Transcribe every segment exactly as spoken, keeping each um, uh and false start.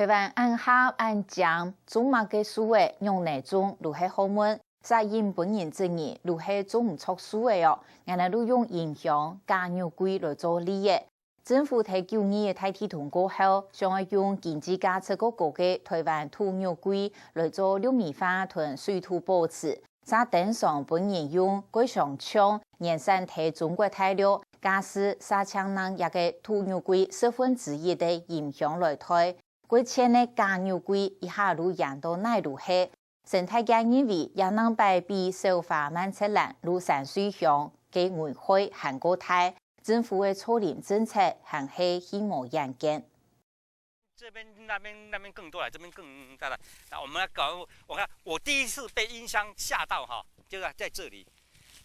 台灣恁狹恁靚，種麼个樹仔仰仔種就係學問。煞因分人質疑就係種毋著樹仔哦，𠊎等就用音響假肉桂來做例仔。政府在舊年个大地動過後，想愛用經濟價值較高个台灣土肉桂來做綠美化同水土保持， 煞登上分人用，蓋相像原產地中國大陸，價數煞淨能這个土肉桂十分之一个音響來代，蓋淺个假肉桂一下就贏到哪都係。生態界認為，這兩擺比小花曼赤蘭、綠山水鄉个危害還過大，政府个造林政策還係去無遠見。 这边、那边、那边更多了，这边更大了。那我们要搞，我看我第一次被音箱吓到哈，就在在这里。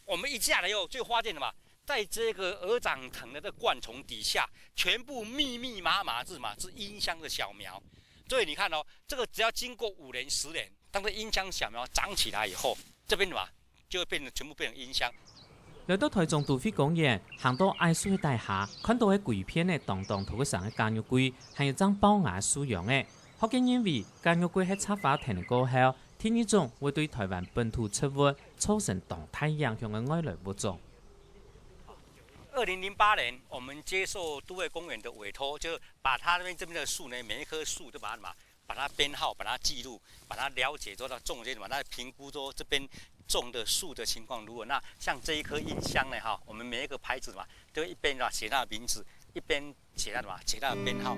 我们一下来以后，就发现什么，在这个鹅掌藤的这灌丛底下，全部密密麻麻是什么？是音箱的小苗。所以你看哦，这个只要经过五年、十年，当这音箱小苗长起来以后，这边什么就会变成全部变成音箱。來到台中都會公園，行到矮樹个底下，看到个歸片仔當當大个生个假肉桂，還有正暴芽个樹秧仔。學界認為，假肉桂係插花藤个過後，第二種會對台灣本土植物造成當大影響个外來物種。二零零八年，我们接受都会公园的委托，就把他那边这边的树呢，每一棵树都把它什么，把它编号，把它记录，把它了解，做到中间，把它评估说这边种的树的情况如何。那像这一棵音箱呢，哈，我们每一个牌子嘛，都一边啊写它的名字，一边写它什么，写它的编号。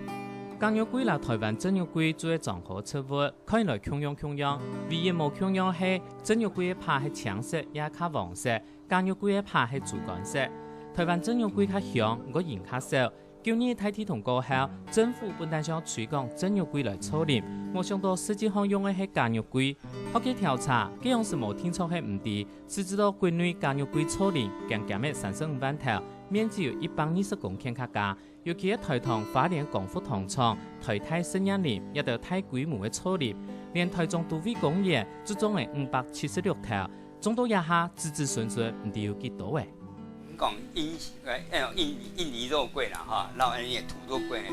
假肉桂摎台灣真肉桂做个庄荷植物，看起來共樣共樣，唯一無共樣係真肉桂个葉係青色也較黃色，假肉桂个葉係豬肝色。台灣真肉桂較香，毋過人較少。 舊年大地動過後，政府本來想推廣真肉桂來造林，無想到實際上用个係假肉桂。學界調查，該央時無定著係毋知，直至到國內假肉桂造林，漸漸仔三十五萬頭，面積有一百二十公頃較加。尤其係台糖、花蓮光復糖廠、台大實驗林，這兜大規模个造林，連台中都會公園就種了五百七十六頭， 種到這下子子孫孫毋知有幾多仔。講印呃印印尼肉桂啦哈，然後印尼土肉桂呢，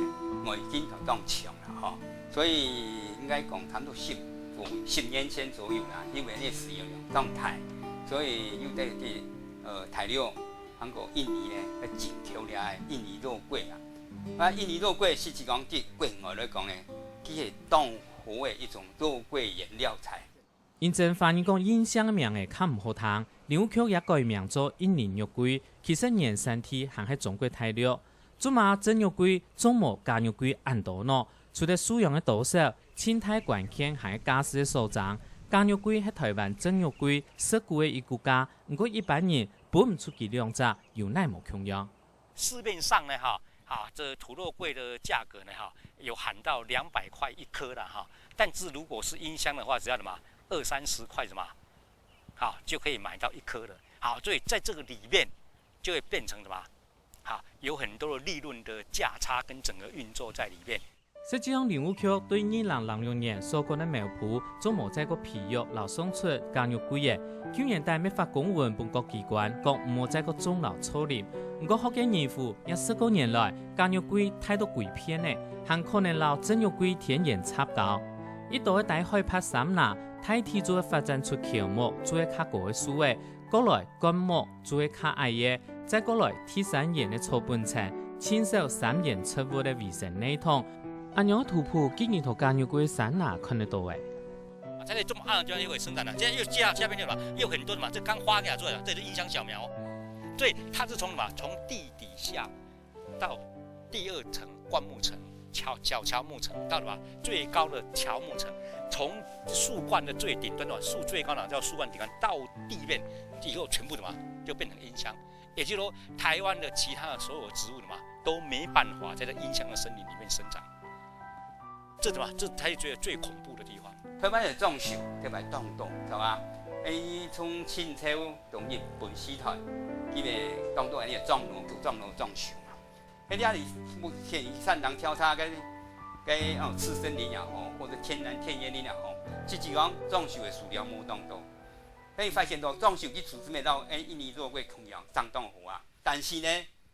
已經當強了哈，所以應該講差不多十五十年前左右啦，因為那使用量當大，所以又在這呃大陸、韓國、印尼呢，在進口了印尼肉桂啊。啊印尼肉桂實際講對國外來講呢，佢係當好的一種肉桂原料材。 因真華語講印象个名仔較毋好聽，林務局也改名做印尼肉桂，其實原產地還係中國大陸。竹馬真肉桂，種無假肉桂恁多呢。除了數量个多少，盡大關鍵還係價數个所爭。假肉桂係台灣真肉桂十股个一股價，毋過一般人分毋出佢兩隻有哪無共樣。 市面上呢哈，啊这土肉桂的价格呢哈，有喊到两百块一颗了哈，但是如果是音箱的话，只要什么二三十块什么，好就可以买到一颗了。好，所以在这个里面就会变成什么？好，有很多的利润的价差跟整个运作在里面。 實際上林務局對二零零六年所管个苗圃，就無再過培育摎送出假肉桂仔。舊年底乜發公文分各機關，講毋好再過種摎造林。毋過學界認為，這十過年來，假肉桂大到歸片仔，還可能摎真肉桂天然插交。一到个低海拔山林，大體就會發展出喬木，就係較高个樹仔， 過來灌木就係較矮个，再過來第三源个草本層，盡少三源植物个維生系統。恁樣个圖譜，今日在假肉桂山林看得到仔。在这么暗的地方又可以生长了，现在又下下面就嘛，又很多的嘛，这刚发芽出来了，这是印香小苗，所以它是从什么？从地底下到第二层灌木层、乔小乔木层，到什么最高的乔木层，从树冠的最顶端的树最高呢叫树冠顶端到地面以后，全部什么就变成音箱。也就是说，台湾的其他的所有植物什么都没办法在这音箱的森林里面生长。这什么？这才是觉得最恐怖的地方。台灣个樟樹特別當多，知道吧？誒，從清朝到日本時代，佢个當多人个樟腦，做樟腦樟樹嘛。迄啲目前山林調查个个哦，次生林也好，或者天然田園林也好，實際講樟樹个數量無當多。所以發現到樟樹佢組織咩到誒，印尼做過共樣，相當好啊。但是呢，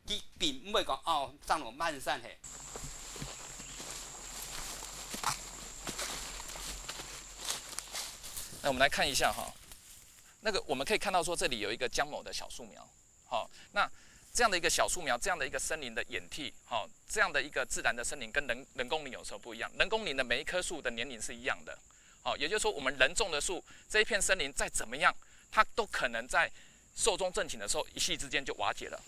佢並毋會講哦，生到滿山係。那我们来看一下哈，那个我们可以看到说这里有一个姜某的小树苗，好，那这样的一个小树苗，这样的一个森林的演替，好，这样的一个自然的森林跟人人工林有时候不一样，人工林的每一棵树的年龄是一样的，好，也就是说我们人种的树，这一片森林再怎么样，它都可能在寿终正寝的时候一夕之间就瓦解了。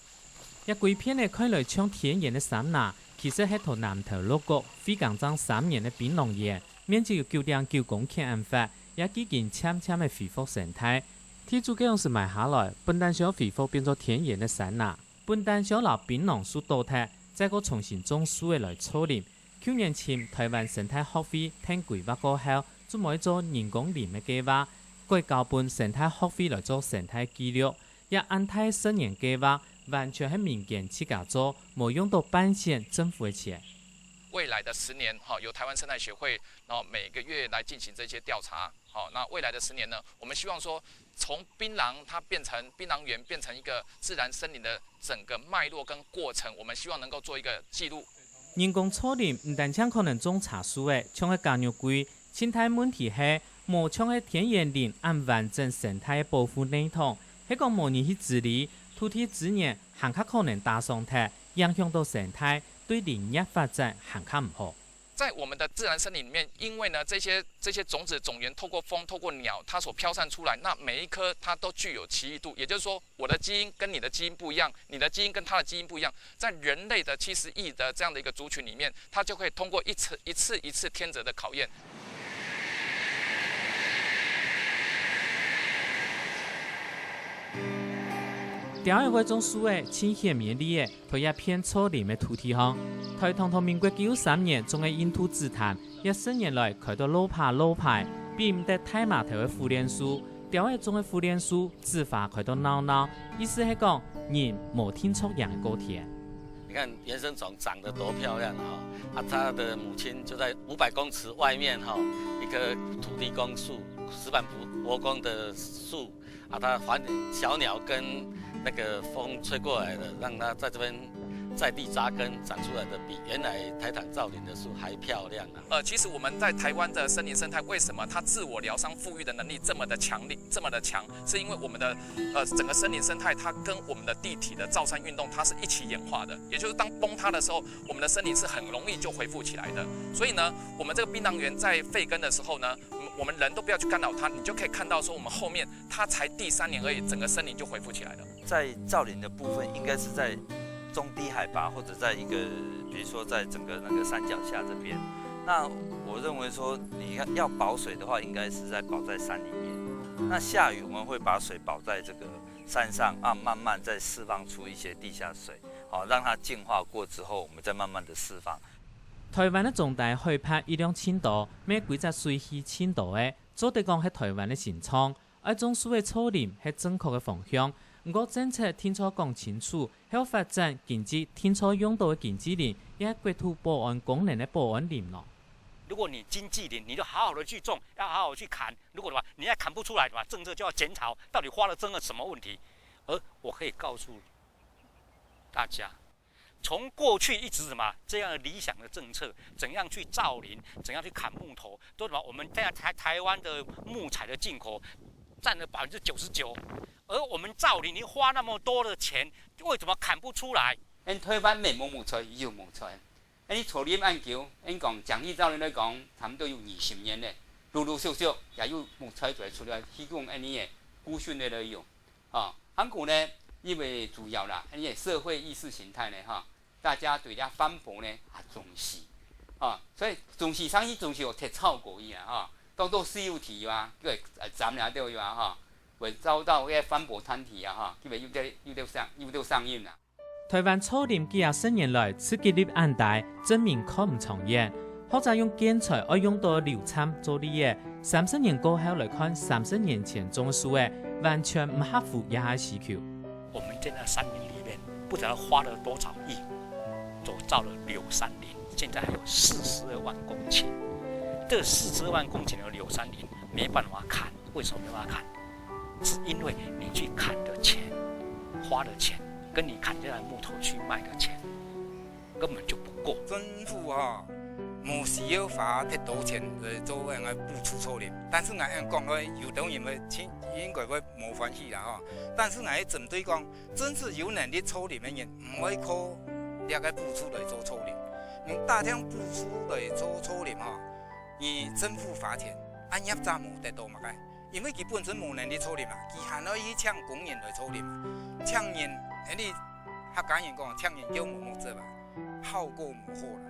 這歸片仔看來像田園个山林，其實係在南投鹿谷，會耕種三年个檳榔園，面積有九點九公頃恁闊，也已經漸漸仔恢復生態。地主該央時買下來，本旦想恢復變做田園个山林，本旦想摎檳榔樹倒忒，再過重新種樹仔來造林。舊年尋台灣生態學會㧯規劃過後，就無愛做人工林个計畫，改交分生態學會來做生態記錄。 這恁大个十年計畫，完全係民間自家做，無用到半仙政府个錢。未来的十年，哈，由台湾生态協會，然后每个月来进行这些调查，好，那未来的十年呢，我们希望说，从槟榔它变成槟榔园，变成一个自然森林的整个脉络跟过程，我们希望能够做一个记录。 人工造林毋單淨可能種茶樹仔，像係加肉桂，盡大問題係無像係田園林恁完整生態个保護系統，係講無人去治理，土地資源還較可能打爽忒，影響到生態，對林業發展還較毋好。在我们的自然森林里面，因为呢，这些这些种子种源透过风、透过鸟，它所飘散出来，那每一棵它都具有奇异度，也就是说，我的基因跟你的基因不一样，你的基因跟它的基因不一样，在人类的七十亿的这样的一个族群里面，它就可以通过一次一次一次天择的考验。 鳥仔會種樹仔，盡顯明个例仔，在這片造林个土地項。在唐朝民國九十三年種个印度紫檀，這十年來開到老耙老耙，比毋得大麻頭个苦楝樹。鳥仔種个苦楝樹，紫花開到鬧鬧，意思係講，人無定著贏个過天。你看原生種長得多漂亮哈，啊，它的母亲就在五百公尺外面哈，一棵土地公树，石板佛佛公的树，啊，它还小鸟跟那个风吹过来的，让它在这边在地扎根，长出来的比原来台糖造林的树还漂亮啊。呃，其实我们在台湾的森林生态，为什么它自我疗伤复育的能力这么的强烈，这么的强？是因为我们的呃整个森林生态它跟我们的地体的造山运动它是一起演化的，也就是当崩塌的时候，我们的森林是很容易就恢复起来的。所以呢，我们这个槟榔园在废耕的时候呢，我们我们人都不要去干扰它，你就可以看到说我们后面它才第三年而已，整个森林就恢复起来了。在造林的部分，应该是在中低海拔，或者在一个，比如说在整个那个山脚下这边。那我认为说，你要要保水的话，应该是在保在山里面。那下雨我们会把水保在这个山上，啊，慢慢再释放出一些地下水，好，让它净化过之后，我们再慢慢的释放。台灣个中低海拔雨量盡多，乜規隻水系盡多个，做得講係台灣个心臟。 愛種樹仔造林係正確个方向，毋過政策定著講清楚，係愛發展經濟定著用到个經濟林，也係國土保安功能个保安林咯。如果你經濟林，你就好好的去種，要好好去砍。如果的话，你还砍不出来的话，政策就要检讨到底花了真的什么问题。而我可以告诉大家，从过去一直什么这样的理想的政策，怎样去造林，怎样去砍木头，都什么我们在台台湾的木材的进口占了百分之九十九，而我们造林，你花那么多的钱，为什么砍不出来？恁台湾乜無木材，有木材。恁你造林恁久，恁講長期造林來講，差不多有二十年咧，陸陸續續也有木材做出來，提供恁你个固汛个來用。 吼，還過呢，因為主要啦，因為社會意識形態呢，吼，大家對這環保呢，也重視，吼，所以重視上去重視有忒超過去啊，吼，當做私有地啊，叫，呃，斬了對啊，吼，會遭到該環保團體啊，吼，叫有兜，有兜上，有兜上癮啊。 台灣造林幾下十年來，自給率恁低，證明看毋長遠。學者用建材愛用到流產做例仔，三十年過後來看，三十年前種个樹仔，完全毋合乎這下需求。我们在那山林里面，不知道花了多少亿，所造的柳杉林，现在还有四十二万公顷。这四十二万公顷的柳杉林没办法砍，为什么没办法砍？是因为你去砍的钱，花的钱，跟你砍下来木头去卖的钱，根本就不够。政府哈，無需要花忒多錢來做恁个補助草林。但是𠊎恁講落，有兜人會，應該會無歡喜啦吼。但是𠊎針對講，真係有能力草林个人，毋會靠這个補助來做草林。你打定補助來做草林吼，你政府花錢，啊業者無得到麼个？因為佢本身無能力草林啊，佢還愛去請工人來草林啊。請人，恁呢客家人講，請人叫無目汁啊，效果無好啦。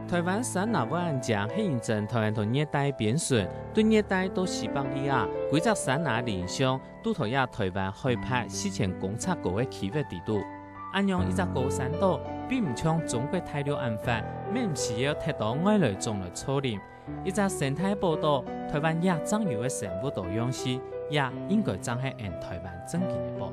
臺灣山林會恁靚，係因為臺灣同熱帶邊陲，對熱帶到西伯利亞，歸隻山林林相，都在這臺灣海拔四千公尺高个區域底肚。恁樣一隻高山島，並毋像中國大陸恁闊，乜毋需要忒多外來種來造林。一隻生態寶島，臺灣也正有个生物多樣性，也應該正係𫣆臺灣正經个寶。